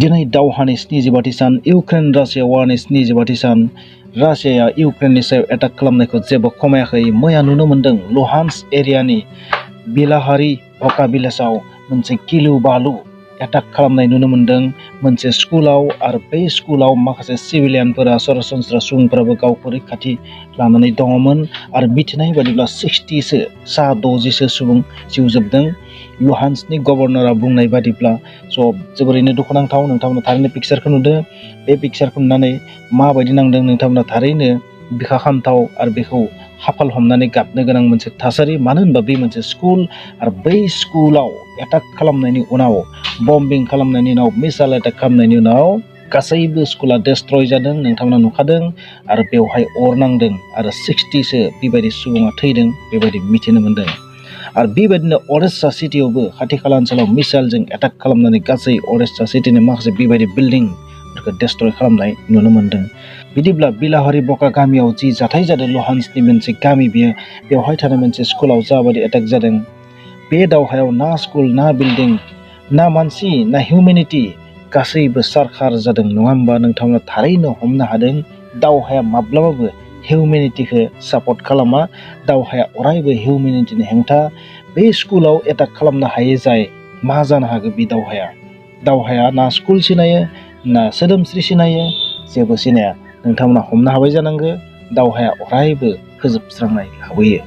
दिनै दावहानि 75थि सान इउक्रेन रासिया वारनि 75थि सान रासियाया इउक्रेननि सायाव एटाक खालामनायखौ जेबो खमायाखै। मैया नुनो मोन्दों लुहान्स्क एरियानि बिलाहारि भका भिलेजाव मोनसे गिलु बालु एटाक खालामनाय नुनो मोन्दों मोनसे स्कुलाव। आरो बै स्कुलाव माखासे सिभिलियानफोरा सरासनस्रा सुबुंफोराबो गावखौ रैखाथि लानानै दङमोन। आरो मिथिनाय बायदिब्ला 60सो सुबुं जिउ जोबदों। लुहान्स्कनि गभर्नरा बुंनाय बादिब्ला जोबोरैनो दुखुनांथाव। नोंथांमोना थारैनो पिक्चारखौ नुदों। बे पिक्चारखौ नुनानै माबायदि नांदों नोंथांमोना थारैनो बिखा खामथाव आरो बेखौ खाफाल हमनानै गाबनो गोनां मोनसे थासारि। मानो होनबा बे मोनसे स्कुल आरो बै स्कुलाव एटाक खालामनायनि उनाव बम्बिं खालामनायनि उनाव मिसाइल एटाक खालामनायनि उनाव गासैबो स्कुला डेस्ट्रय जादों। नोंथांमोना नुखादों आरो बेवहाय अर नांदों आरो 60सो बेबायदि सुबुङा थैदों बेबायदि मिथिनो मोन्दों। आरो बेबायदिनो अडेसा सिटियावबो खाथि खाला ओनसोलाव मिसाइलजों एटाक खालामनानै गासै अडेसा सिटिनि माखासे बेबायदि बिल्डिंफोरखौ डेस्ट्रय खालामनाय नुनो मोन्दों। बिदिब्ला बिलाहारि भका गामियाव जि जाथाय जादों लुहान्स्कनि मोनसे गामि बेवहाय थानाय मोनसे स्कुलाव जाबायदि एटाक जादों बे दावहायाव ना स्कुल ना बिल्डिं ना मानसि ना हिउमेनिटि गासैबो सारखार जादों नङा होमबा। नोंथांमोना थारैनो हमनो हादों दावहाया माब्लाबाबो हिउमेनिटिखौ सापर्ट खालामा। दावहाया अरायबो हिउमेनिटिनि हेंथा। बे स्कुलाव एटाक खालामनो हायै जाय मा जानो हागौ बे दावहाया ना स्कुल सिनायो ना सोदोमस्रि सिनायो जेबो सिनाया। नोंथांमोना हमनो हाबाय जानांगौ दावहाया अरायबो फोजोबस्रांनाय लाबोयो।